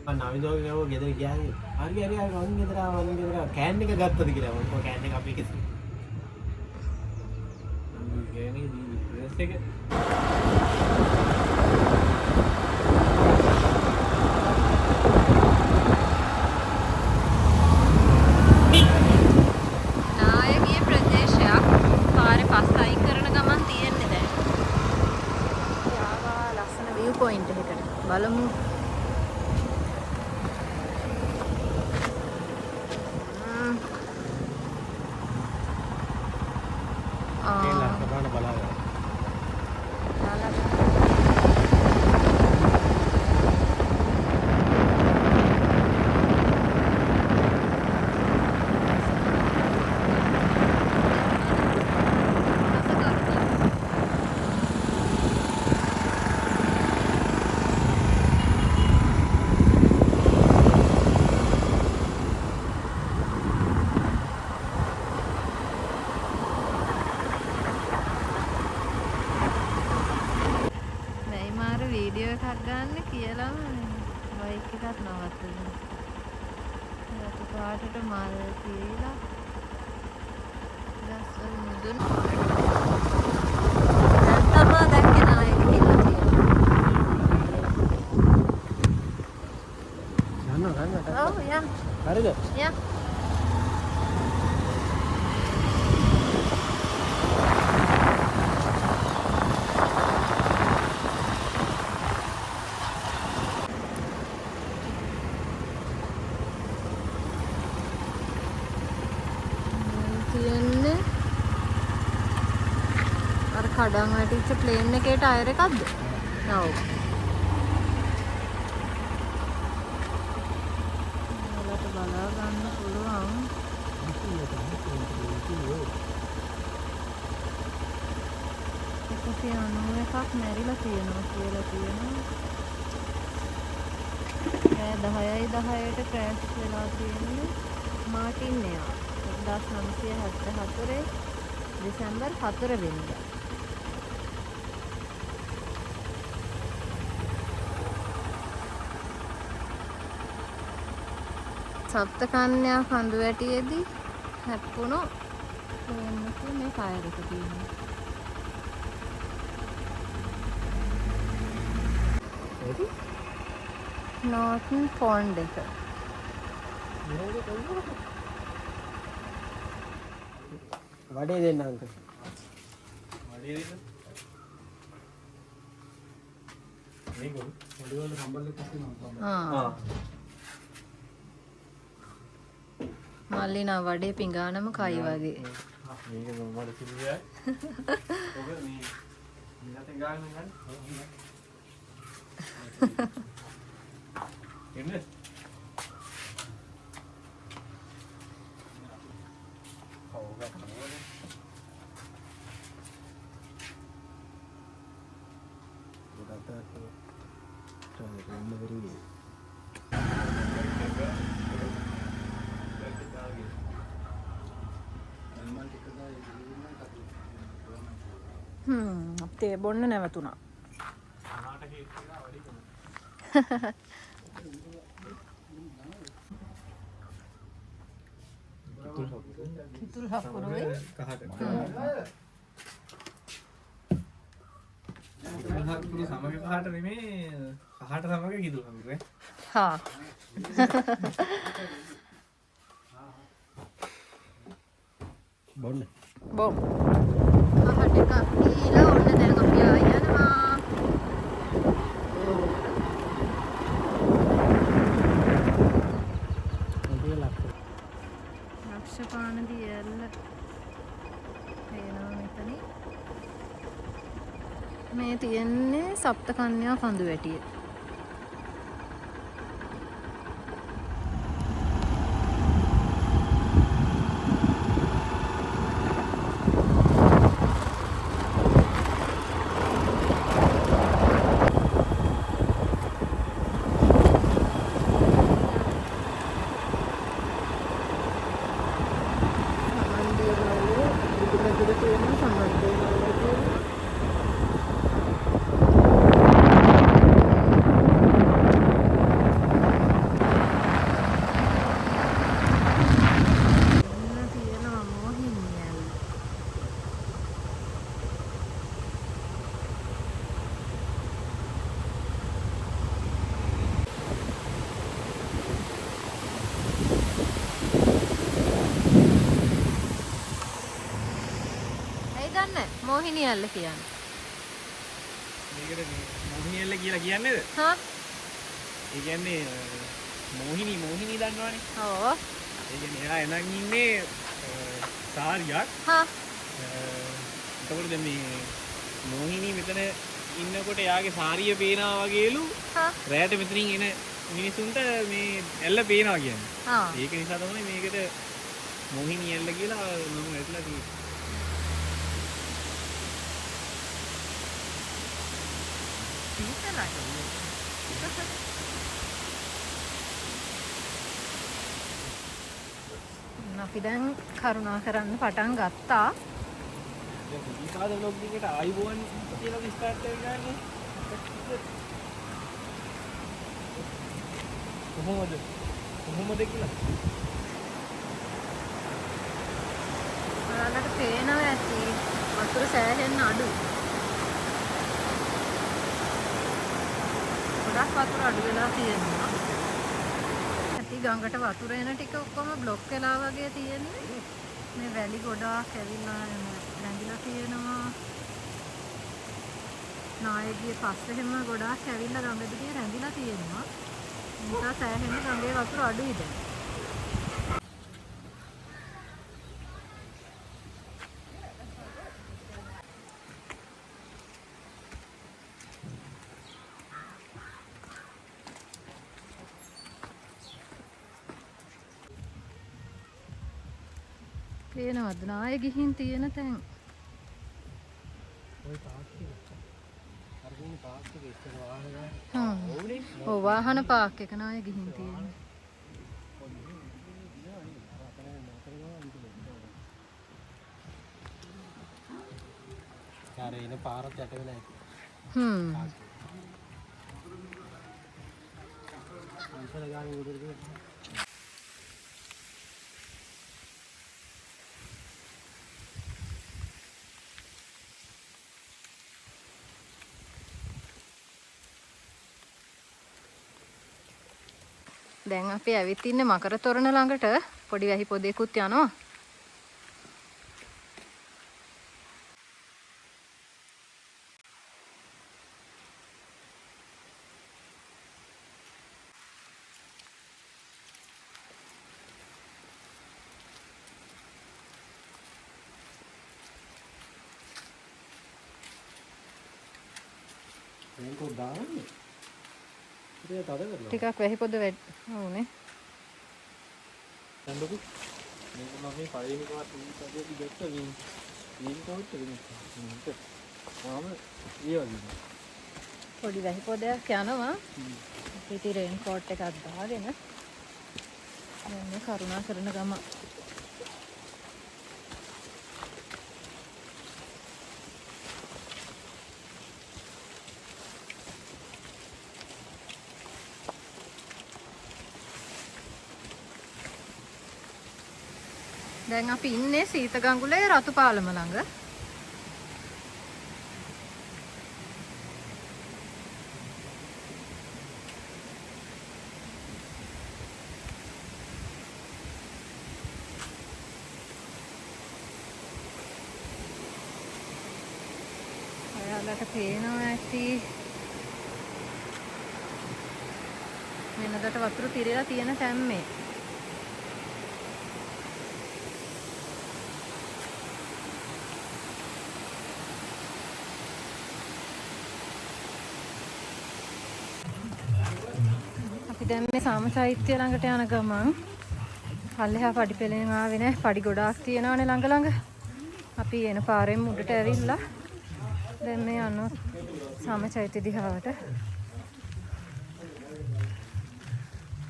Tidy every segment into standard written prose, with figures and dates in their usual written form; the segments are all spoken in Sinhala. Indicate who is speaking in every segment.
Speaker 1: මං නවිදෝගේ ගාව ගෙදර ගියා. හරි හරි හරි, මං ගෙදර ආවා, මං ගෙදර ආවා. Can එක ගත්තද කියලා. මං කිව්වා can එක අපි එකේ.
Speaker 2: කියන්නේ ඩ්‍රෙස් එක.
Speaker 3: නායගිය ප්‍රදේශයක් පාරේ පස් අයින් කරන ගමන් තියෙන්නේ දැන්. යාවා ලස්සන විව් පොයින්ට් එකකට. බලමු.
Speaker 1: ඒ ලස්සන බලන්න බලාගන්න.
Speaker 3: මැයි මාර වීඩියෝ එකක් ගන්න කියලාම බයික් එකක් නවත්තලා. රතු පාටට මල් තියලා ගස්වල මුදුන්. දැන් තමා දැක්කේ නායක කියලා තියෙනවා.
Speaker 1: ගන්නවා ගන්නවා.
Speaker 3: ඔව් යන්.
Speaker 1: හරිද?
Speaker 3: යන්. තියෙන්නේ අර කඩන් වැටිච්ච ප්ලේන් එකේ ටයර් එකක්ද? ඔව්. ඔයාලට බලා ගන්න පුළුවන්. 191ක් මැරිලා තියෙනවා කියලා තියෙනවා. රෑ 10:10ට ක්‍රෑෂ් වෙලා තියෙන්නේ මාටින් එයා. 1974 දෙසැම්බර් 4 වෙනිදා. සප්තකන්‍යා කඳු වැටියේදී හැප්පුණු ප්ලේන් එකේ මේ ටයර් එක තියෙනවා. නෝටන් පොන්ඩ් එක.
Speaker 1: වඩේ දෙන්න අංකල්.
Speaker 2: වඩේ දෙන්න. මේක
Speaker 4: පොඩි වල සම්බල් එකක් තියෙනවා.
Speaker 3: ආ. මල්ලි නම් වඩේ පිඟානම කයි වගේ.
Speaker 2: මේක මට සිදු දෙයක්. ඔක මේ නිකන් ගාගෙන ගන්න. එන්න. ඔව් ගන්න.
Speaker 3: තේ බොන්න නැවතුණා. කිතුල් හකුරුයි
Speaker 2: කහට. කිතුල් හකුරු සමග කහට නෙමේ, කහට සමග කිතුල් හකුරු ඈ.
Speaker 3: හා.
Speaker 1: බොන්න.
Speaker 3: බොම්. කහට එකක් දීලා ඔන්න දැන් අපි ආයි යනවා. ලක්ෂපාන දියැල්ල පේනවා මෙතනින්. මේ තියෙන්නේ සප්තකන්‍යා කඳු වැටිය. සමන් දිය මල්ලේ පිටිපස්සට තියෙනවා සමන් දිය මල්ලේ තියෙනවා. මොහිනී ඇල්ල කියන්නේ?
Speaker 2: මේකට මේ මොහිනී ඇල්ල කියලා කියන්නේද?
Speaker 3: හා?
Speaker 2: ඒ කියන්නේ මොහිනී මොහිනී දන්නවනේ.
Speaker 3: ඔව්.
Speaker 2: ඒ කියන්නේ එයා එනන් ඉන්නේ සාරියක්.
Speaker 3: හා.
Speaker 2: එතකොට දැන් මේ මොහිනී මෙතන ඉන්නකොට එයාගේ සාරිය පේනවා වගේලු.
Speaker 3: හා.
Speaker 2: රැයට මෙතනින් එන මිනිසුන්ට මේ ඇල්ල පේනවා කියන්නේ.
Speaker 3: හා.
Speaker 2: ඒක නිසා තමයි මේකට මොහිනී ඇල්ල කියලා නම වැටලා තියෙන්නේ.
Speaker 3: සීතලයි. අපි දැන් කරුණා කරන්න පටන් ගත්තා.
Speaker 2: දැන් දීපාද ව්ලොග් එකට ආයුබෝවන් කියලා ස්ටාර්ට් එක ගන්නේ. කොහොමද? කොහොමද කියලා.
Speaker 3: ඔයාලට පේනවා ඇති වතුර සෑහෙන්න අඩුයි. ගොඩක් වතුර අඩු වෙලා තියෙනවා. ඇති ගඟට වතුර එන ටික ඔක්කොම බ්ලොක් වෙලා වගේ තියෙන්නේ. මේ වැලි ගොඩාක් ඇවිල්ලා රැඳිලා තියෙනවා. නායගිය පස්ස එහෙම ගොඩාක් ඇවිල්ලා ගඟ දිගේ රැඳිලා තියෙනවා. ඒ නිසා සෑහෙන්න ගඟේ වතුර අඩුයි දැන්. පේනවද නාය ගිහින් තියෙන තැන්?
Speaker 1: ඔය පාක් එක. අර තියෙන පාක් එක ඉස්සර වාහන ගන්න.
Speaker 3: හ්ම්. ඔව් වාහන පාක් එක නාය ගිහින් තියෙන්නේ.
Speaker 1: අර එන පාරත් යට වෙලා ඇති.
Speaker 3: හ්ම්.
Speaker 1: මංසල ගානේ උඩට තියෙන.
Speaker 3: දැන් අපි ඇවිත් ඉන්නේ මකර තොරණ ළඟට. පොඩි වැහි පොදයකුත් යනවා.
Speaker 1: රේන්කෝට් දාන්නේ. ඉතින් තද කරනවා.
Speaker 3: ටිකක් වැහි පොද වැඩි. ඔව්නේ.
Speaker 2: දන්නකො මේක මම මේ පළවෙනි පාර මේ පදේ දැක්ක මේ රේන්කෝට් එක මේක. මම ඒ වගේ.
Speaker 3: පොඩි වැහි පොදයක් යනවා. අපි ඉතින් රේන්කෝට් එකක් දාගෙන දැන් මේ කරුණා කරන ගම. දැන් අපි ඉන්නේ සීත ගඟුලේ රතු පාලම ළඟ. ඔයාලට පේනවා ඇති වෙනදට වතුර පිරලා තියෙන තැන් මේ. අපි දැන් මේ සාම චෛත්‍ය ළඟට යන ගමන් පල්ලෙහා පඩි පෙළෙන් ආවේ නෑ. පඩි ගොඩාක් තියෙනවනේ ළඟ ළඟ. අපි එන පාරෙන් උඩට ඇවිල්ලා දැන් මේ යනවා සාම චෛත්‍ය දිහාවට.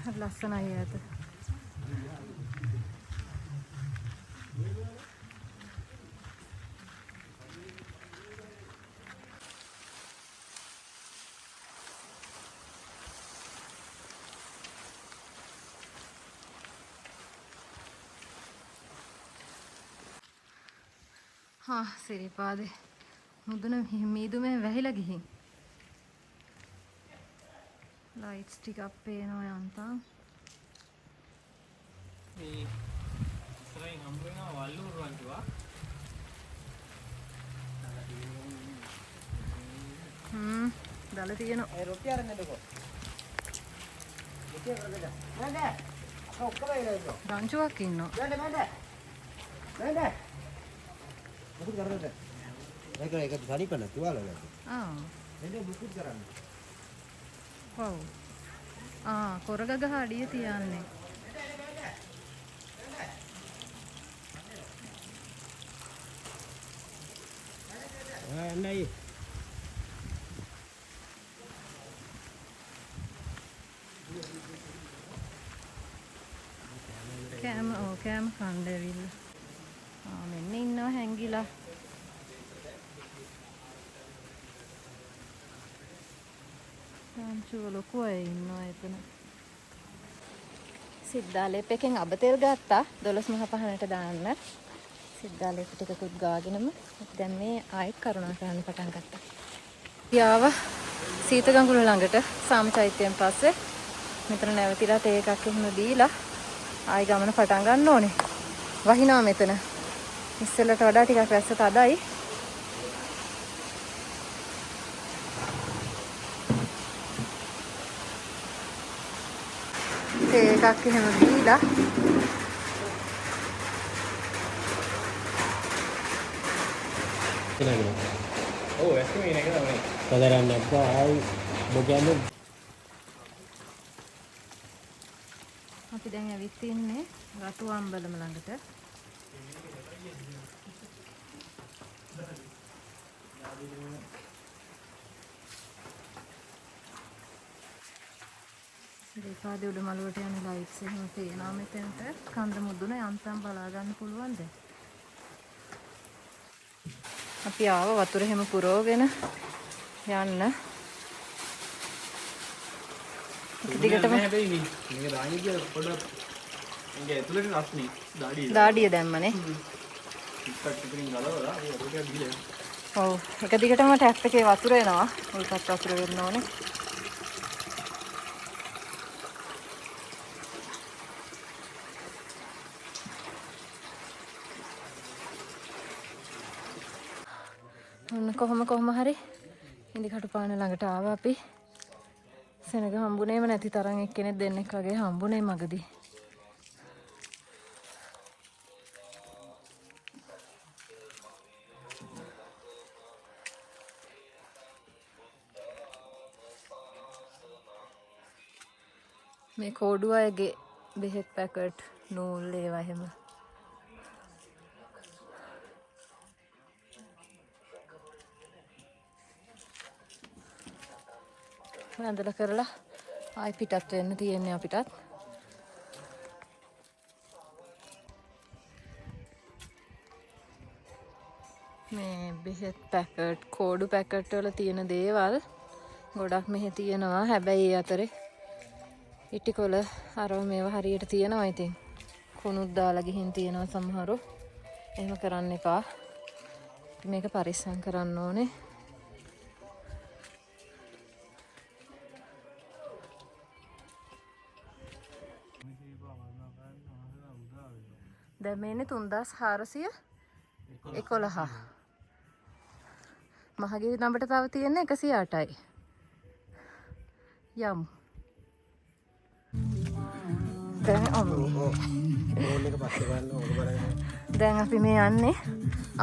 Speaker 3: හරි ලස්සනයි ඈත. හා සිරිපාදේ මුදුන මීදුමේ වැහිලා ගිහින්. ලයිට්ස් ටිකක් පේනවා යන්තම්.
Speaker 2: මේ ඉස්සරහින් හම්බ වෙනවා වල්ලූර රංචුවක්.
Speaker 3: දල තියෙනවා.
Speaker 1: ඒ රොටි අරන් එන්නකෝ. රොටි අරන් දෙන්න. නෑ නෑ. අර ඔක්කොම එලා ඉන්නවා.
Speaker 3: රංචුවක් ඉන්නවා.
Speaker 1: නෑ නෑ නෑ. නෑ. මොකද කරන්නේ? ඒක ඒක තනි කරන තුවාල වල.
Speaker 3: ආ.
Speaker 1: නෑ මුකුත් කරන්නේ.
Speaker 3: ඔව්. ආ කොරග ගහ අඩිය තියන්නේ.
Speaker 1: ඔයා යන්න අයියේ.
Speaker 3: කෑම ඔව් කෑම කන්න ඇවිල්ලා. ආ මෙන්න ඉන්නවා හැංගිලා. රංචුව ලොකු අය ඉන්නවා එතන. සිද්ධාලේප එකෙන් අබ තෙල් ගත්තා 12 මහ පහනට දාන්න. සිද්ධාලේප ටිකකුත් ගාගෙනම අපි දැන් මේ ආයෙත් කරුණා කරන්න පටන් ගත්තා. යාව සීත ගඟුල ළඟට සාම චෛත්‍යයෙන් පස්සේ මෙතන නැවතිලා තේ එකක් එහෙම බීලා ආයි ගමන පටන් ගන්න ඕනේ. වහිනවා මෙතන. ඉස්සෙල්ලට වඩා ටිකක් වැස්ස තදයි. තේ එකක් එහෙම බීලා
Speaker 2: ඔව් වැස්ස මේ එක තමයි.
Speaker 1: කදරන්න අප්පා ආයි බොගන්නේ.
Speaker 3: අපි දැන් ඇවිත් ඉන්නේ රතු අම්බලම ළඟට. දෙපාදේ උඩ මළුවට යන ලයිට්ස් එහෙම පේනවා මෙතනට. කන්ද මුදුන යන්තම් බලා ගන්න පුළුවන් දැන්. අපි ආව වතුර එහෙම පුරවගෙන යන්න. එක දිගටම
Speaker 2: හැබැයි මේ මේක දාන්නේ කියලා පොඩක් මේක ඇතුළට රස්නේ දාඩිය.
Speaker 3: දාඩිය දැම්මනේ.
Speaker 2: ටිකක් ඉතින් ගලවලා ඒ වතුර ටික බීලා යන්න.
Speaker 3: ඔව් එක දිගටම ටැප් එකේ වතුර එනවා. උල්පත් වතුර වෙන්න ඕනේ. ඔන්න කොහොම කොහොම හරි ඉදිකටු පාන ළඟට ආවා අපි. සෙනග හම්බුනේම නැති තරම් එක්කෙනෙක් දෙන්නෙක් වගේ හම්බුනේ මගදී. මේ කෝඩු අයගේ බෙහෙත් පැකට් නූල් ඒවා එහෙම. වැඳලා කරලා ආයි පිටත් වෙන්න තියෙන්නේ අපිටත්. මේ බෙහෙත් පැකට් කෝඩු පැකට් වල තියෙන දේවල් ගොඩක් මෙහෙ තියෙනවා. හැබැයි ඒ අතරේ ඉටිකොළ අරව මේවා හරියට තියෙනවා. ඉතින් කුණුත් දාලා ගිහින් තියෙනවා සමහරු. එහෙම කරන්න එපා. මේක පරිස්සම් කරන්න ඕනේ. දැන් මේ ඉන්නේ 3411. මහගිරි දඹට තව තියෙන්නේ 108යි. යමු. දැන් දැන් අපි මේ යන්නේ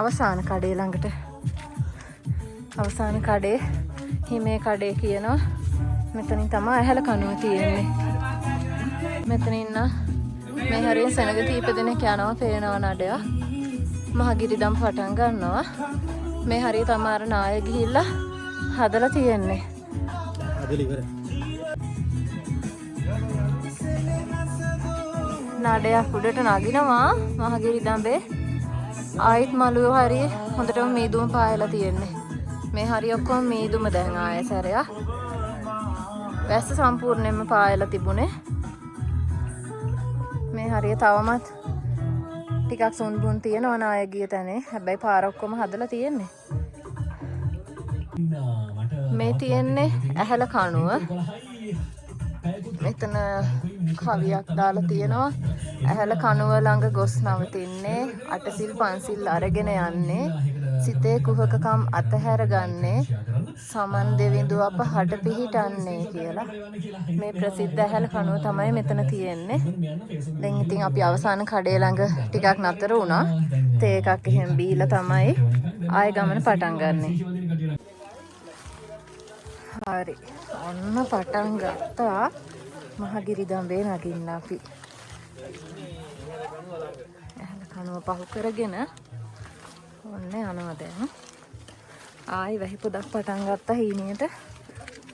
Speaker 3: අවසාන කඩේ ළඟට. අවසාන කඩේ හිමේ කඩේ කියනවා. මෙතනින් තමයි ඇහැල කනුව තියෙන්නේ. මෙතන ඉන්න මේ හරිය සෙනග කීප දෙනෙක් යනවා පේනවා නඩයක්. මහගිරි දම් පටන් ගන්නවා. මේ හරිය තමයි අර නාය ගිහිල්ලා හදලා තියෙන්නේ.
Speaker 1: හදලා ඉවරයි.
Speaker 3: නඩයක් උඩට නගිනවා මහගිරි දඹේ. ආයෙත් මළුව හරිය හොඳටම මීදුම පායලා තියෙන්නේ. මේ හරිය ඔක්කොම මීදුම දැන් ආයෙ සැරයක්. වැස්ස සම්පූර්ණයෙන්ම පායලා තිබුණේ. මේ හරිය තවමත් ටිකක් සුන්බුන් තියෙනවා නාය ගිය තැනේ. හැබැයි පාර ඔක්කොම හදලා තියෙන්නේ. මේ තියෙන්නේ ඇහැල කණුව. මෙතන කවියක් දාලා තියෙනවා. ඇහැල කණුව ළඟ ගොස් නවතින්නේ, අටසිල් පන්සිල් අරගෙන යන්නේ, සිතේ කුහකකම් අතහැර ගන්නේ, සමන් දෙවිඳු අප හට පිහිටන්නේ කියලා. මේ ප්‍රසිද්ධ ඇහැල කනුව තමයි මෙතන තියෙන්නේ. දැන් ඉතින් අපි අවසාන කඩේ ළඟ ටිකක් නතර වුණා. තේ එකක් එහෙම බීලා තමයි ආයෙ ගමන පටන් ගන්නෙ. හරි. ඔන්න පටන් ගත්තා මහගිරි දඹේ නගින්න අපි. ඇහැල කනුව පහු කරගෙන ඔන්න යනවා දැන්. ආයි වැහි පොදක් පටන් ගත්තා හීනියට.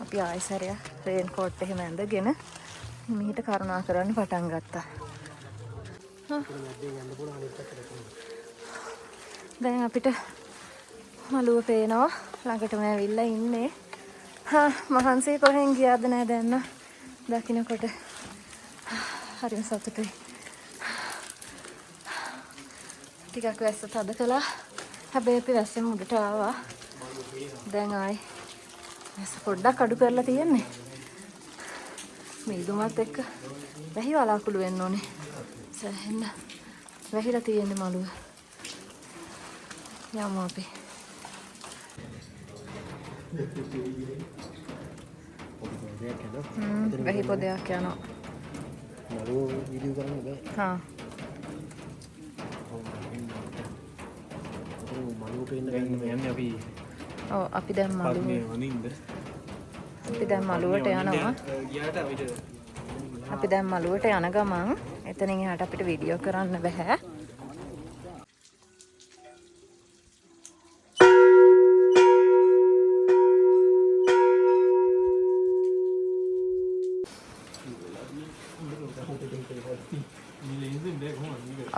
Speaker 3: අපි ආයි සැරයක් රේන් කෝට් එහෙම ඇඳගෙන හිමීට කරුණා කරන්න පටන් ගත්තා. දැන් අපිට මළුව පේනවා, ළඟටම ඇවිල්ලා ඉන්නේ. හා මහන්සිය කොහෙන් ගියාද නෑ දැන් නම් දකින්නකොට හරිම සතුටුයි. ටිකක් වැස්ස තද කළා. හැබැයි අපි වැස්සෙන් උඩට ආවා. දැන් ආයි වැස්ස පොඩ්ඩක් අඩු කරලා තියෙන්නේ. මේ ඉදුමත් එක්ක වැහි වලාකුළු වෙන්න ඕනේ. සෑහෙන්න වැහිලා තියෙන්නේ මළුව. යමු අපි. වැහි පොදයක් යනවා.
Speaker 1: මළුව වීඩියෝ කරන්න බෑ.
Speaker 3: හා.
Speaker 1: මළුව පේන්න
Speaker 2: දැන් යන්නේ අපි.
Speaker 3: ඔව් අපි දැන් මළුව අපි දැන් මළුවට යනවා.
Speaker 2: ගියාට අපිට
Speaker 3: අපි දැන් මළුවට යන ගමන් එතනින් එහාට අපිට වීඩියෝ කරන්න බෑ.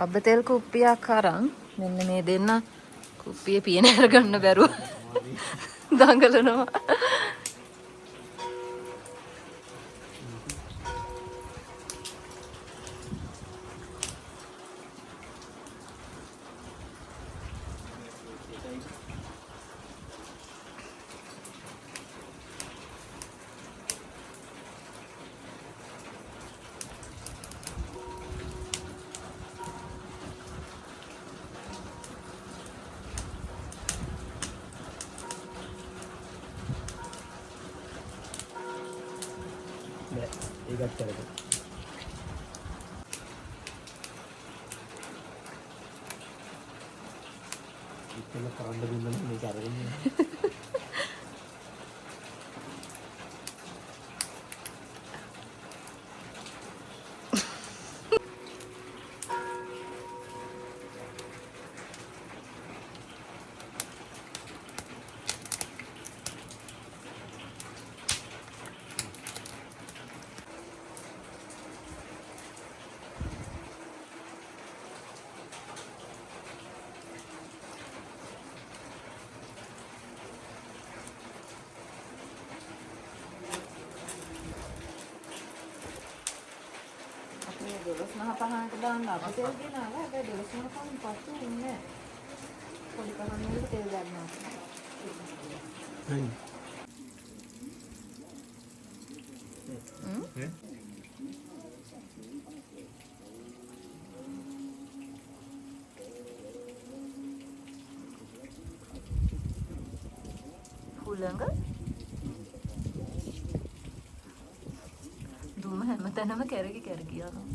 Speaker 3: අබ තෙල් කුප්පියක් අරන් මෙන්න මේ දෙන්න කුප්පියේ පියන අරගන්න බැරුව දඟලනවා.
Speaker 1: නෑ ඒකත් කරගන්න. ඉතින් කරන්න දුන්නා නම් මේක අරගෙන යන්න.
Speaker 3: අපි මේ 12 මහ පහනට දාන්න අබ තෙල් ගෙනාවා. හැබැයි 12 මහ පහන් පසු ඉන්නේ නැහැ. පොඩි පහන් වලට තෙල් ගන්නවා. හුළඟ දුම හැමතැනම කැරකි කැරකි යනවා.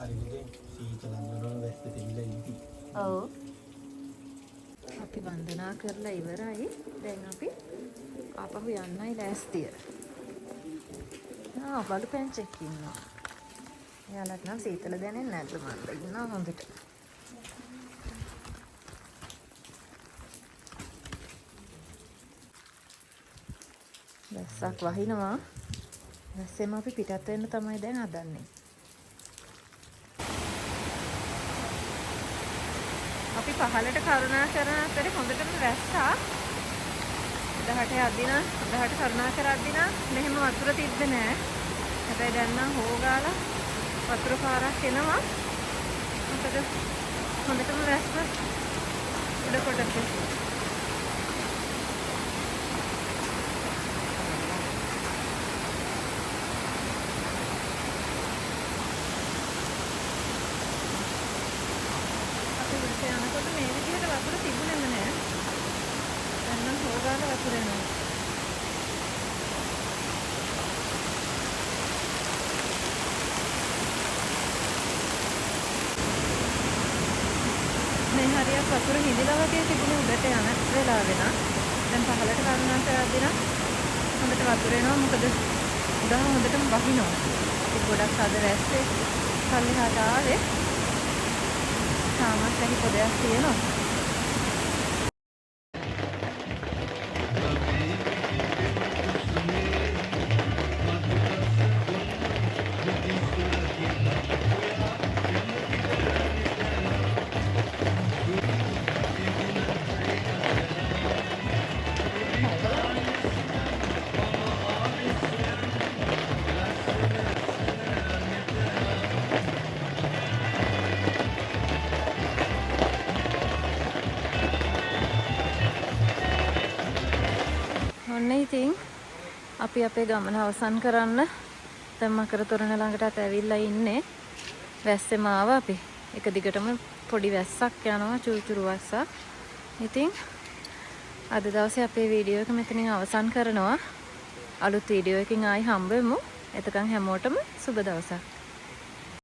Speaker 2: හරි නේ, සීතල වල වැස්ස තෙමිලා ඉඳි.
Speaker 3: ඔව්. අපි වන්දනා කරලා ඉවරයි. දැන් අපි ආපහු යන්නයි ලෑස්තිය. ආ බලු පැංචෙක් ඉන්නවා. එයාලට නම් සීතල දැනෙන්නේ නැද්ද මන්ද? ඉන්නවා හොඳට. වැස්සක් වහිනවා. වැස්සෙම අපි පිටත් වෙන්න තමයි දැන් හදන්නේ. අපි පහලට කරුණා කරන අතරේ හොඳටම වැස්සා. උදහට යද්දි නම් උදහට කරුණා කරද්දි නම් මෙහෙම වතුර තිබ්බේ නෑ. හැබැයි දැන් නම් හොගාලා වතුර පාරක් එනවා. මොකද හොඳටම වැස්ස උඩ කොටසේ. අපි උඩට යනකොට මේ විදිහට වතුර තිබුණෙම නෑ. දැන් නම් වතුර හිඳිලා වගේ තිබුණේ උඩට යන වෙලාවේ නම්. දැන් පහළට කරුණා කරද්දී නම් හොඳට වතුර එනවා. මොකද උඩ හොඳටම වහිනවා. ඉතින් ගොඩක් අද වැස්සේ පල්ලෙහාට ආවේ. තාමත් වැහි පොදයක් තියෙනවා. ඔන්න ඉතින් අපි අපේ ගමන අවසන් කරන්න දැන් මකර තොරණ ළඟටත් ඇවිල්ලා ඉන්නේ. වැස්සෙම ආවා අපි. එක දිගටම පොඩි වැස්සක් යනවා, චුරුචුරු වැස්සක්. ඉතින් අද දවසේ අපේ වීඩියෝ එක මෙතනින් අවසන් කරනවා. අලුත් වීඩියෝ එකකින් ආයි හම්බ වෙමු. එතකන් හැමෝටම සුබ දවසක්.